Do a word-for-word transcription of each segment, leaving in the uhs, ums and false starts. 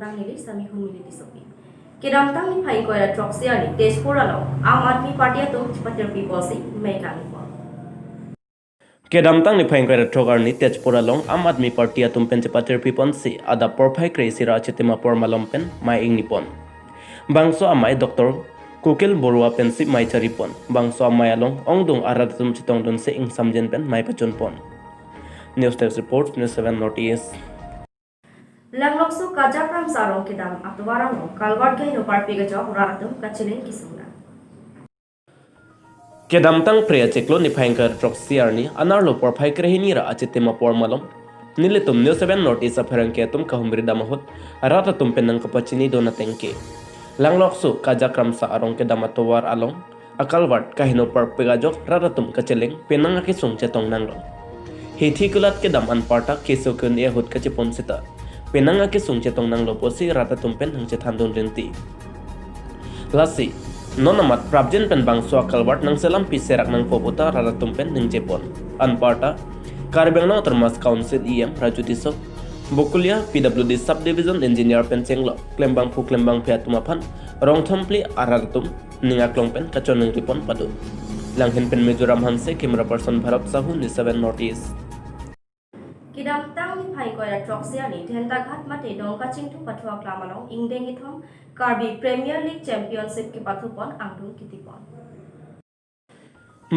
Nang neli Sami Hunmi neli sopi. Kedamtang niphai ingkoi ra throksi arni Tezpur along Aam Aadmi Party atum chepatirpi pusi mei kangni pon. Kedamtang niphai ingkoi ra throk arni Tezpur along Aam Aadmi Party atum pen chepatirpi ponsi adap porphai kre-isi ra achitim apor malom pen mei ingni pon. Bangso amei Doctor Kukil Borua pensi mei chari pon. Bangso amei along ongdung arat atum chetongdunsi ingsamjin pen mei pachun pon. News Desk Report, News seven North East. Langlokso Kajakramsa arong kedam atovar along culvert kaheno parpik ajok rat atum kacheleng kesung nang. Kedamtang Phre achiklo niphai ingkoi ra throksi arni anerlo porphai krehini ra achitim apor malom nelitum News seven North East apherangke atum kahumri dam ahut rat atum pen nangkapachinidun ateng ke, Langlokso Kajakramsa arong kedam atovar along aculvert kaheno parpik ajok rat atum kacheleng penang akesung chetong nanglo. Hithi kulat kedam anparta keso kun-e ahut kachepon seta penang akesung chetong nanglo pusi rat atum pen nangchethandun rinti. Lasi non amat prapjin pen bangso aculvert nangselampi serak nangpo puta rat atum pen ningje pon. Anparta Karbi Anglong Autonomous Council E M Raju Tisso, Bokolia P W D Subdivision Engineer pen chenglok klembangphu klembangphi atum aphan rong thomphli arat atum ning aklong pen kachoningri pon pado. Langhin pen Mizoram Hanse, camera person Bharat Sahu, News seven North East. Kedamtang niphai ingkoi ra throksi arni Dhentaghat mate Dongkachingthu pathu aklam along ingdeng kethom Karbi Premier League Championship kepathu pon angdung kiti pon.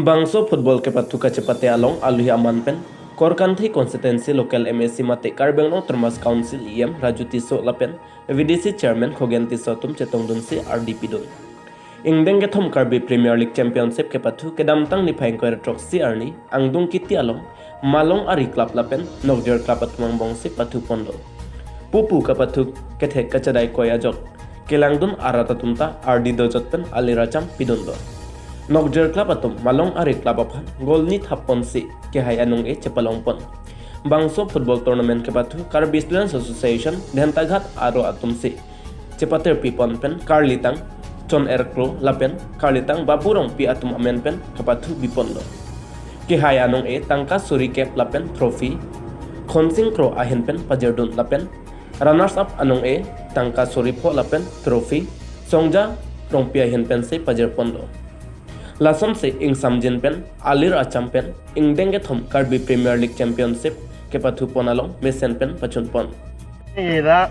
Bangso football kepathu kachepate along aluhi aman pen Korkanthi constituency local M A C mate Karbi Anglong Autonomous Council E M Raju Tisso lapen V D C chairman Khogen Tisso atum chetongdunsi ardi pidun. Ingdeng kethom Karbi Premier League Championship kepathu kedamtang niphai ingkoi ra throksi arni angdung kiti along Malong Ari Club lapen Nokjir Club atum angbongsi pathu ponlo. Pupu kapathu kethek kachedai koi ajok kelangdun arat atum ta ardi dojot pen alir acham pidunlo. Nokjir Club atum Malong Ari Club aphan goal ni thap ponsi kehai anung-e chepalong pon. Bangso football tournament kepathu Karbi Students Association Dhentaghat aro atumsi chepatirpi pon pen karlitang Chon Erklo lapen karlitang Babu Rongpi atum amen pen kapathu bi ponlo. Kehai anung-e tangka suri kep lapen trophy Khonsing Kro ahin pen pajirdun lapen runners up anung-e tangka suri pho lapen trophy Songja Rongpi ahin pensi pajir ponlo. Lasonsi ingsamjin pen alir acham pen ingdeng kethom Karbi Premier League Championship kepathu pon along mesen pen pachun pon. Ila,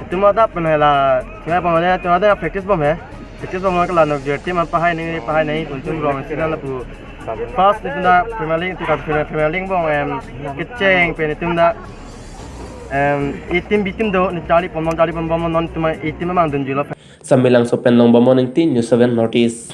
itum adap pen ila, ila pamane itum adap practice bom he. Practice bom ke la Nokjir team an pahai ni, pahai ni, itum rong sila lapu. First itum da Premier League, itum ka Premier, Premier League bom em kecheng pen itum da em A team B team do ni charli pom bom, charli pom bom non itum A team mang dunjulo. Sambilangso pen Longbomon Ingti, News seven North East.